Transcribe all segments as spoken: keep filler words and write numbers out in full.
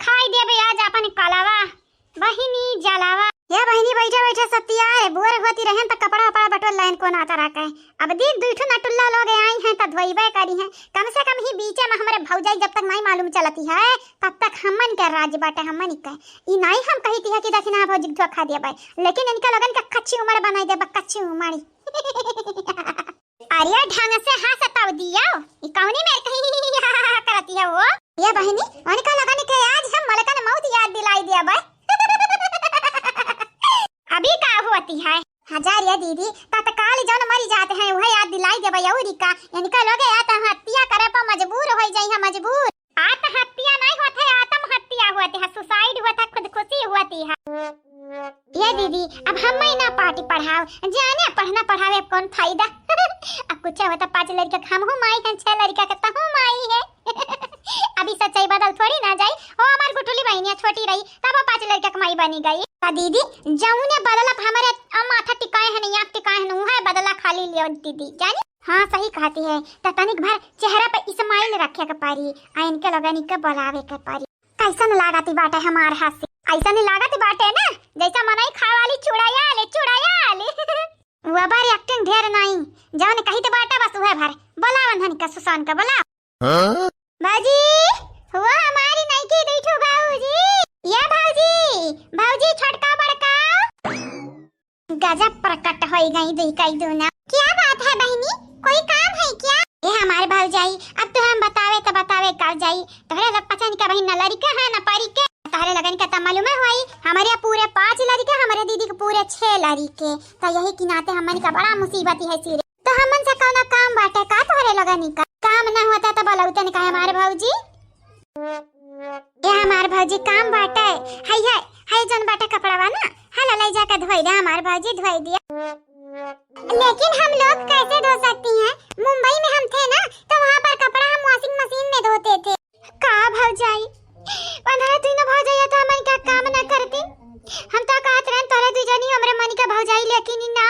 खाई देबे आज अपन कलवा, बहिनी जलवा। या बहिनी, बैठे बैठे सतिया रे, बोर होती रहन त कपड़ा वपड़ा बटोर लाइन कोना तरह के। अब देख, दुई ठो नटुल्ला लोग आई हैं त धोइबे करी हैं। कम से कम ही बीचे में हमरे भौजाई जब तक नहीं मालूम चलती है, तब तक हमन के राज बाटे, हमन के। ई नहीं हम कही थी है कि दखिना भौजी के धोखा देबे, लेकिन इनका लोगन के कच्ची उमड़ बनाई देबे, कच्ची उमड़। अरे ढंग से हंस तब दियो, ई कौनी मेर कहीं करती है वो? ये बहिनी, उनका लोगन के आज हम मलकन मौत याद दिलाई देबे। अभी का होती है? हजार ये दीदी, तत्काल जौन मरी जाते हैं, वह याद दिलाई देबे। अउरी का, इनका लोग आत्महत्या करे पर मजबूर हो जाई है, मजबूर। आत्महत्या नहीं होत है, आत्महत्या होती है, suicide होता है, खुदकुशी होती है। ये दीदी, अब हम ही ना पार्टी पढ़ाओ, जाने पढ़ना पढ़ावे अब कौन फायदा। अब कुछ होता, पांच लड़का के हमहू माई हैं, छह लड़का के तहू माई है। अभी सच्चाई बदल थोड़ी ना जाई। ओ हमार गुटुली बहिनिया छोटी रही, तब वो पांच लड़का के माई बनी गई। का दीदी, जौने बदला हमारे माथा टिकाए है नहीं, आँख टिकाए है नहीं, वह बदला खाली लियो दीदी, जानी? हाँ, सही कहती है। त तनिक भर चेहरा पे smile रखे के परी, आ इनके लोगन के बोलावे के परी। कैसन लागत बाटे हमार हंसी? ऐसन लागत बाटे ना, जैसा मनई खाए वाली चुड़ैल, चुड़ैल। वो बार acting ढेर नहीं, जौन कहित बाटे बस उहे भर। बोलावन हन का सुशांत का, बोला। हाँ? बाजी, वो हमारी नई की दुई ठो भौजी। ये भौजी, भौजी छोटका बड़का। गजब प्रकट होई गई दुई कई दूना। क्या बात है बहिनी, कोई काम है क्या? ए हमार भौजाई, अब तो हम बतावे तो बतावे कर जाई। तोहरे सब पसंद का बहिन न लड़िका है न परी के। तोहरे लगन के त मालूम है होई, हमारे यहाँ पूरे पाँच लड़िका, हमारे दीदी के पूरे छह लड़िके। तो यही के नाते हमन का बड़ा मुसीबत है सिरे। तो हमन से कौनो काम बाटे का तोहरे लगन का? काम ना होता तो बोलौते न काहे हमार भौजी? ए हमार भौजी, काम बाटे, हई है, हई जौन बाटे कपड़वा ना, हला ले जाके धोई दे हमार भौजी, धोई दिया। लेकिन हम लोग कैसे धो सकती हैं? मुंबई में हम थे ना, तो वहाँ पर कपड़ा हम washing machine में धोते थे। का भौजाई, पंद्रह दिन भौजाई तो हमन का काम ना करती। हम तो कहत रहन तोरे दू जनी हमरे मन का भौजाई, लेकिन ई ना।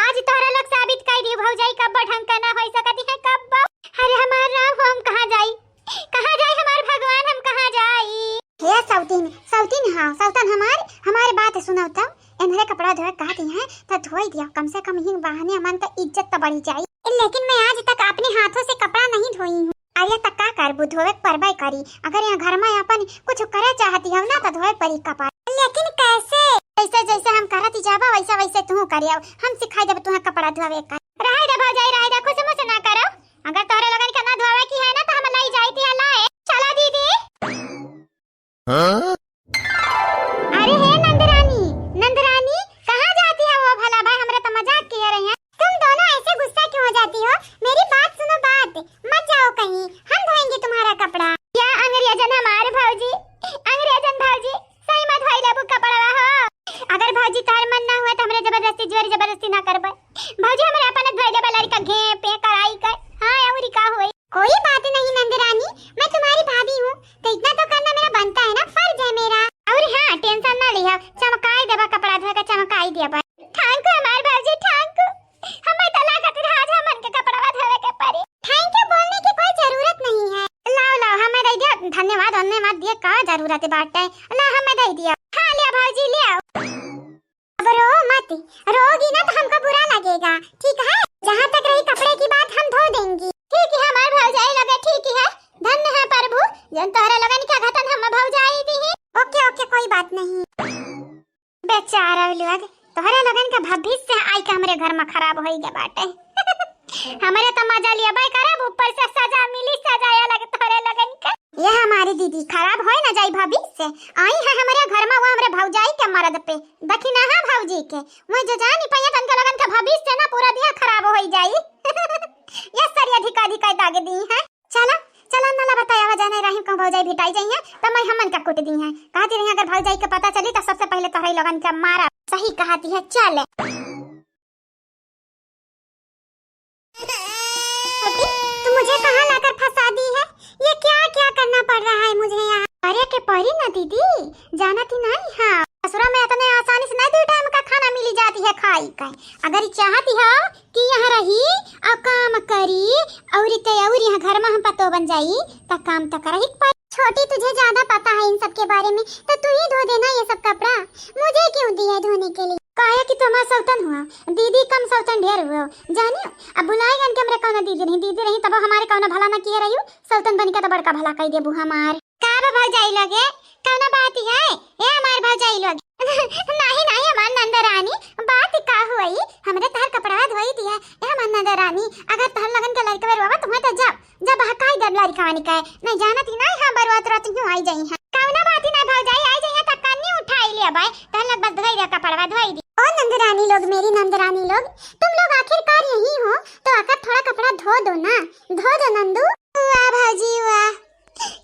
आज तोहरा लोग साबित कर दी भौजाई कब्बो ढंग का ना होई सकती है, कब्बो। अरे हमार राम, हम कहाँ जाई? कहाँ जाई हमार भगवान, हम कहाँ जाई? हे सौतीन, सौतीन, हाँ, सौतन हमार, हमार बात सुनौ तब। इन्हरे कपड़ा धोए कहती हैं, त धोई दिया, कम से कम ही बहाने हमन त इज्जत त बढ़ी जाई। लेकिन मैं आज तक अपने हाथों से कपड़ा नहीं धोई हूँ। अरे त का करबू, धोवे के परबे करी। अगर यहाँ घर में अपन कुछ करे चाहती हो ना, त धोए परी कपड़ा। लेकिन कैसे? जैसे, जैसे हम करत जाबा, वैसे, वैसे तू करियो। हम सिखाई देब तुहे कपड़ा धोवे का। रहे दे भौजाई, रहे दे, खुश मुश ना करो। अगर तोहरे लोगन के ना धोवे की है ना, तो हम लाई जाई थी लाए। चला दीदी। हाँ? अरे हे नंदरानी, नंदरानी, कहाँ जाती है वो भला भाई? हमरा तो मजाक किए रही हैं। तुम दोनों ऐसे गुस्सा क्यों हो जाती हो? मेरी बात सुनो, बात मत जाओ कहीं, हम धोएंगे तुम्हारा कपड़ा। या अंग्रेजन हमार भौजी, अंग्रेजन भौजी, सही मत धोई लेबू कपड़वा हो। अगर भौजी तोहर मन ना हुआ तो हमरे जबरदस्ती, जोर जबरदस्ती ना करबे। भौजी हमरे अपन धोई लेबे लड़का घे पे कराई कर। हाँ, अउरी का होई? कोई बात नहीं नंदरानी, मैं तुम्हारी भाभी हूँ, तो इतना तो करना मेरा बनता है ना, फर्ज है मेरा। और हाँ, tension ना लिहा, चमकाई देबा, कपड़ा धोए के चमकाई देबा। Thank you हमार भौजी, thank you। हमें तो लागत रहा आज हमन के कपड़वा धोवे के पड़ी। Thank you बोलने की कोई जरूरत नहीं है। लाओ, लाओ, हमें दे दिया, धन्यवाद, धन्यवाद दिए का जरूरत बाटे, ला हमें दे दिया। हाँ, लिया भौजी, लिया। अब रो मत, रोगी ना तो हमको बुरा लगेगा, ठीक है? जहाँ तक रही कपड़े की बात, हम धो देंगी। ठीक है हमार भौजाई लगे, ठीक है। धन्य है प्रभु, जौन तोहरे लोगन के घटन हम भौजाई दी। OK, OK, कोई बात नहीं। बेचारा लोग, तोहरे लोगन के भविष्य आई के हमरे घर में खराब होई गए बाटे। हमरे तो मजा लिया भाई करब, ऊपर से सजा मिली, सजा अलग तोहरे लोगन के। ये हमारी दीदी खराब होए ना जाई भविष्य। आई है हमरे घर में वो हमरे भौजाई के मरद पे। देखी ना हाँ भौजी के, वो जो जानी पहिया तन के लोगन के भविष्य ना पूरा दिया खराब होई जाई। ये सरिया धिका धिका दागे दी है। चला, चला ना ला बताया जाने रही कहूँ भौजाई भिटाई जाई है, त मैं हमन का कुट दी है। कहती रही अगर भौजाई के पता चली तो सबसे पहले तोहरे लोगन के मारा। सही कहती है, चल। बेटी, तू मुझे कहाँ लाकर फंसा दी है? ये क्या क्या करना पड़ रहा है मुझे यहाँ? अरे के परी ना दीदी, जानत ही नहीं है। ससुरा में इतने आसानी से नहीं दो टाइम का खाना मिली जाती है खाई का। अगर चाहती हो कि यहाँ रही और काम करी और ते और यहाँ घर में हम पतो बन जाई, त काम त करही के पड़ी। छोटी, तुझे ज्यादा पता है इन सब के बारे में, तो तू ही धो देना ये सब कपड़ा। मुझे क्यों दी है धोने के लिए? काहे कि तुम हमार सौतन हुआ, दीदी कम सौतन ढेर हुआ, जानियो। अब भुलाए गन के हमरे कौनो दीदी रही, दीदी रही तब हमारे कौनो भला ना किए रही, सौतन बन के तो बड़का भला कई देबू हमार। का बा भौजाई लोग, ए? कौनो बात है? ए हमार भौजाई लोग। नाही, नाही, हमार नंद रानी, बात का हुई? हमरे तहर कपड़ा धोई दिया। ए हमार नंद रानी, अगर तहर लगन के लड़के रोवत हुए तो जब, जब हकाई देब लड़कवानी के। नहीं जानत ही नाही, हाँ, बरुआत रात यूं आई जाई है। कौनो बात ही नाही भौजाई, आई जाई है तो कन्नी उठाई ले भाई। तहर लग बस धोई दे कपड़वा, धोई दी। ओ नंद रानी लोग, मेरी नंद रानी लोग, तुम लोग आखिरकार यही हो, तो आकर थोड़ा कपड़ा धो दो ना, धो दो नंदू। वाह भौजी वाह,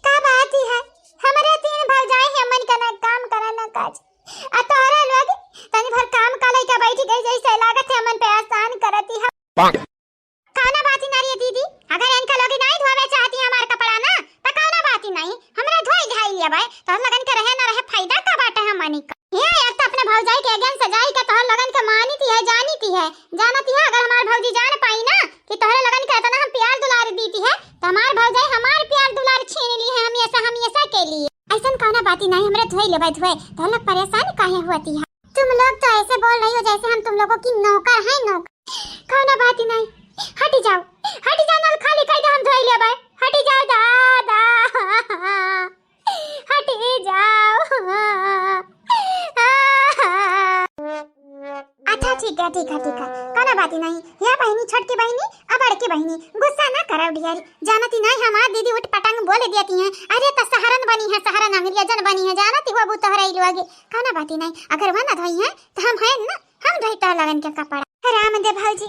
का बात ही है, हमरे तीन भौजाई है, मन का ना काम करा ना काज, आ तोहरा लोग तनी भर काम का लइका बैठी गई, जैसे लागत है मन पे एहसान करती है। कौनो बात ही ना रे दीदी, अगर इनका लोग नहीं धोवे चाहती है हमार कपड़ा ना, तो कौनो बात ही नहीं, हमरा धोई धाई लिया भाई, तोहर लगन के रहे ना रहे, फायदा का बाटे हमनी का। ये एक तो अपने भौजाई के against सजाई के तोहर लगन के मानी थी है, जानी थी है, जानती है, अगर हमार भौजी जान पाई ना कि तोहरे लगन के इतना हम प्यार दुलार दीती है, तो हमार भौजाई हमार प्यार दुलार छीन ली है हमेशा, हमेशा के लिए। ऐसन कौनो बात ही नहीं, हमरे धोई लेबे धोए, तोहर लोग परेशान काहे होती है? तुम लोग तो ऐसे बोल रही हो जैसे हम तुम लोगों की नौकर हैं, नौकर। कौनो बात ही नहीं, हटी जाओ, हटी जाओ, नल खाली कर दे, हम धोई लेबे, हटी जाओ दादा, हटी जाओ। अच्छा ठीक है, ठीक है, ठीक है, कौनो बात ही नहीं। या बहिनी, छोटकी बहिनी, आ बड़की बहिनी, गुस्सा ना करो डियर। जानती नहीं हमार दीदी उठ पटांग बोल देती हैं। अरे तो सहरन बनी है, सहरन अंग्रेजन बनी है, जानती हो अबू तोहरा ई लोग। कौनो बात ही नहीं, अगर वह ना धोई है तो हम हैं ना, हम धोई तोहर लगन के कपड़ा। राम दे भौजी,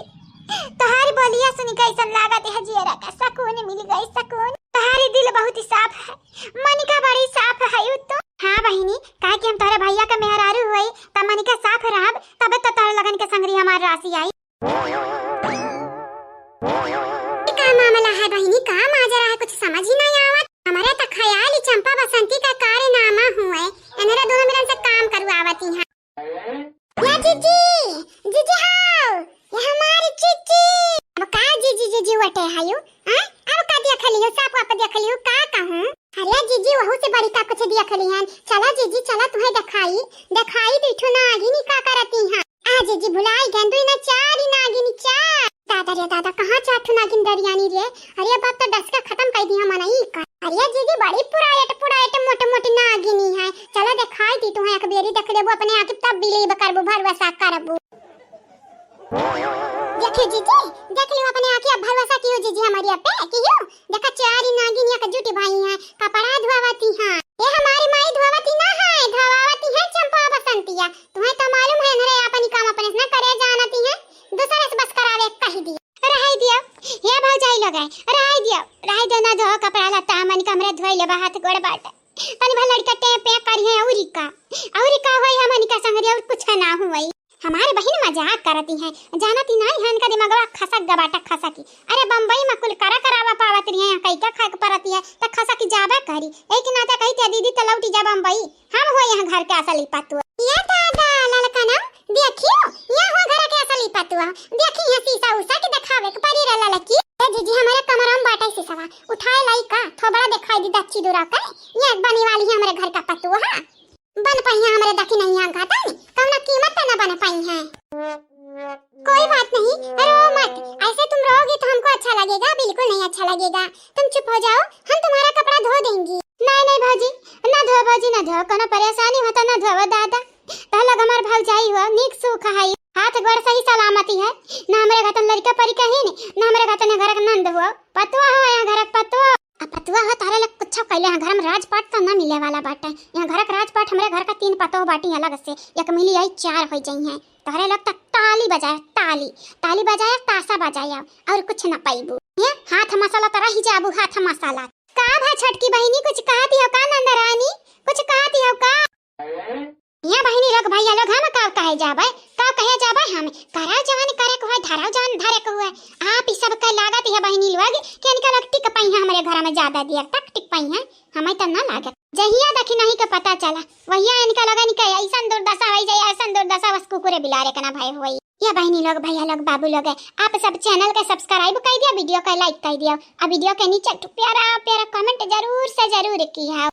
तोहारी बोलिया सुन के ऐसन लागत है जियरा का सुकून मिल गई, सुकून। तोहारी दिल बहुत ही साफ है, मनिका बड़ी साफ है यू तो। हाँ बहिनी, काहे कि हम तोहरे भैया के मेहरारू हुई, तब मनिका साफ रहब, तबे तो तोहरे लगन के संगरी हमार राशि आई। का मामला है बहिनी, का माजरा है, कुछ समझ ही नहीं आवत। हमारे तो ख्याल ही चंपा बसंती का कारनामा हुए, इनरे दोनों मिलन से काम करवावती हैं। या जीजी, जीजी हाउ, ये हमारी जीजी। अब का जीजी, जीजी वटे हायु? हाँ? अब का देख लियो, साफ वाफ देख लियो, का कहूँ? अरे जीजी, वहू से बड़ी का कुछ देख लिहन। चला जीजी, चला तुहे देखाई, देखाई दीठू नागिनी का करती हैं। आ जीजी, भुलाई गन, दुई ना चार ही नागिनी, चार। दादा रे दादा, कहाँ चार ठू नागिन दरियानी रे? अरे बाप, तो डस के खत्म कर दिया मनई का। अरे जीजी, बड़ी पुरायट पुरायट मोट मोट नागिनी है। चला देखाई दी तुहे, एक बेरी देख लेबू अपने आँखी तब believe करबू, भरोसा करबू। देखियो जीजी, देख लियो अपने आँखी, अब भरोसा कियो जीजी हमारी पे, कियो। देखा चारी नागिन एक जुटी भाई हैं, कपड़ा धोवती हैं। ये हमारी माई धोवती ना है, धोवावती है चंपा बसंतिया। तुम्हें तो मालूम है, इन्हरे अपन ही काम अपने से ना करे जानती हैं, दूसरे से बस करावे कह दिया। रहाई दिया, ये भौजाई लोग है, रहाई दिया, रहाई दिया ना धो कपड़ा लत्ता, हमन कमरे धोई लेबा, हाथ गोड़ बाटे। तनी भर लड़का टें पे करी है, औरी का, औरी का होई हमन का संगरी, और कुछ ना हुई। हमारे बहिन मजाक करती हैं, जानती नहीं है इनका दिमागवा खसक गबाटा खसकी। अरे बम्बई में कुल करा करावा पावत रही है, कई का खाए के परती है, त खसकी जाबे करी। एक नाता कही थे दीदी त लौटी जा बम्बई, हम हो यहाँ घर के असली पतुआ। ये दादा ललकनम, देखियो, ये हो घर के असली पतुआ। देखी है शीशा उषा के दिखावे के परी रे ललकी। ए जीजी, हमारे कमरा में बाटे शीशवा, उठाए लाई का, थोबड़ा दिखाई दी दच्ची दूरा का। ये बनी वाली है हमारे घर का पतुआ। बन पहिया हमरे दखिनैया घातन, कौनो कीमत पे न बन पाई हैं। कोई बात नहीं, रो मत। ऐसे तुम रोओगी तो हमको अच्छा लगेगा? बिल्कुल नहीं अच्छा लगेगा। तुम चुप हो जाओ, हम तुम्हारा कपड़ा धो देंगी। नहीं, नहीं भौजी, ना धो भौजी, ना धो, कौनो परेशानी हो तो ना धो दादा। तह लोग हमार भौजाई हो, नीक सुख है, हाथ गोड़ सही सलामती है, ना हमरे घतन लड़का परी कहीं, ना हमरे घतन घर के नंद हो, पतुआ हो, यहाँ घर के पतुआ। अब पतुआ हो, तोहरे लोग कुछो कैले हैं, घर में राजपाट तो ना मिले वाला बाटे। यहाँ घर के राजपाट, हमरे घर का तीन पतोह बाटी अलग से, एक मिली आई चार हो जाई हैं। तोहरे लोग तक ताली बजाए, ताली, ताली बजाए, ताशा बजाए, और कुछ ना पाइबू। ये हाथ मसाला तो रही जाबू, हाथ मसाला। का भा छोटकी बहिनी, कुछ कहती हो का नंद रानी, कुछ कहती हो का? या बहिनी लोग, भैया लोग, हम का कहे जाबे, का कहे जाबे हम? कराओ जवन करे के होए, धराओ जवन धरे के होए। आप ई सब के लागत है बहिनी लोग कि इनका लोग टिक पाई हैं हमरे घर में ज्यादा देर तक टिक पाई हैं, हमें तो ना लागत। जहिया दखिनही के पता चला, वहिया इनका लोगन के ऐसन दुर्दशा होई जाई, ऐसन दुर्दशा बस कुकुरे बिलारे के ना भय होई। ये बहिनी लोग, भैया लोग, बाबू लोग, आप सब channel के subscribe कइ दिया, video के like कइ दिया, और video के नीचे एक ठो प्यारा प्यारा comment जरूर से जरूर किहा।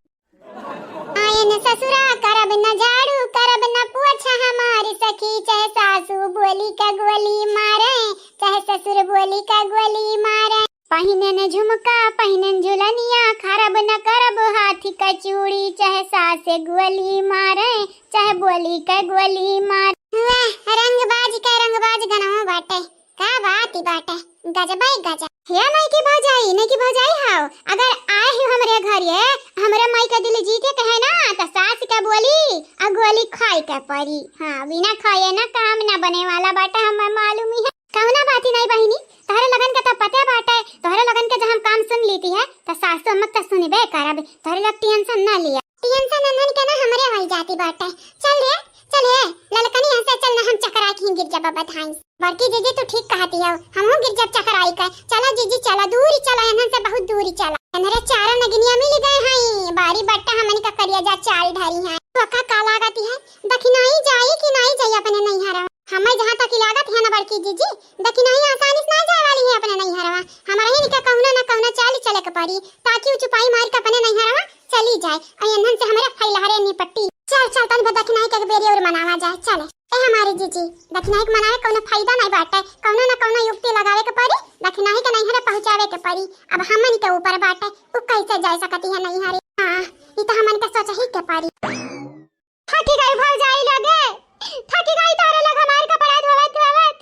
आयन ससुरा करब न झाड़ू, करब न पोछा हमार सखी, चाहे सासू बोली का गोली मारे, चाहे ससुर बोली का गोली मारे। पहिनेन झुमका, पहिनेन झुलनिया, खरब न करब हाथी का चूड़ी, चाहे सास गोली मारे, चाहे बोली का गोली मारे। वाह, रंगबाज का रंगबाज गनवा बाटे। का बात ही बाटे, गजबे गजब। हे नइकी भौजाई, नइकी भौजाई हाव, अगर आए ही हमरे घर ये, हमरे माई का दिल जीते कहे ना, त सास का बोली आ गोली खाए के परी। हाँ, बिना खाए ना काम ना बने वाला बाटे, हमें मालूम ही है। कौना बात ही नहीं बहिनी, तोहरे लगन के तो पते बाटे, तोहरे लगन के जब हम काम सुन लीती है, त सासू अम्मा तो सुनबे करब, तोहरे लोग tension ना लिया। Tension अनहन के ना हमरे होई जाती बाटे। चल रे, चल हे, ललकनी हंसे चल ना, हम चकरा के ही गिर जाबा बधाई। बड़की जीजी तू ठीक कहती हो, हमहू गिर जाब चकराई के। चला जीजी चला, दूरी चला, एनहन से बहुत दूरी चला। एनहरे चारों नगिनिया मिल गए हैं, बारी बट्टा हमनी का करिया जा चाल ढारी है। तो का का लागती है, दखिनाई जाई कि नाई जाई अपने नैहरवा? हमें जहाँ तक लागत है ना बड़की जीजी, दखिनाई आसानी से ना जाए वाली है अपने नैहरवा। हमारे ही निका कौनो ना कौनो चाल चले के पड़ी, ताकि उ चुपाई मार के अपने नैहरवा चली जाए और एनहन से हमारे फैलहरे निपटी। चल चल, तनी भर दखिनाई के बेरी और मनावा जाए। चले ए हमारी जीजी, दखिनाई के मनावे कौनो फायदा नहीं बाटे, कौनो ना कौनो युक्ति लगावे के पड़ी, दखिनाई के नैहरे पहुँचावे के पड़ी। अब हमन के ऊपर बाटे, उ कैसे जा सकती है नैहरे। हाँ, ई तो हमन के सोच ही के पड़ी। थकी गई भौजाई लगे, थकी गई तोहरे लग हमार कपड़ा धोवत धोवत।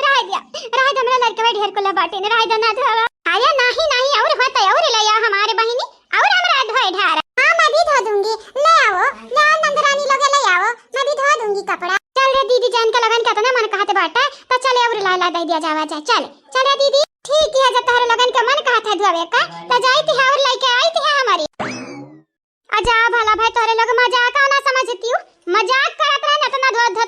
रह दिया, रह दे, हमरा लड़के में ढेर कुल बाटे ने, रह दे ना धोवा। अरे नाही नाही, और होत और ले आ हमारे बहिनी, और हमरा धोए ढारा। हाँ, मैं भी धो दूंगी, ले आओ, ले आओ नंदरानी लोग, ले आओ, मैं भी धो दूंगी कपड़ा। चल रे दीदी, जैन के लगन के इतना मन कहत बाटे, तो चले और ला ला दे दिया जावा जा, चल, चल रे दीदी। ठीक है, जब तोहरे लगन के मन कहत है धोवे का, तो जाई थी और लेके आई थी हमारी। अजा भला भाई, तोहरे लोग मजाक ना समझती हो, मजाक करत रहन, इतना धो धो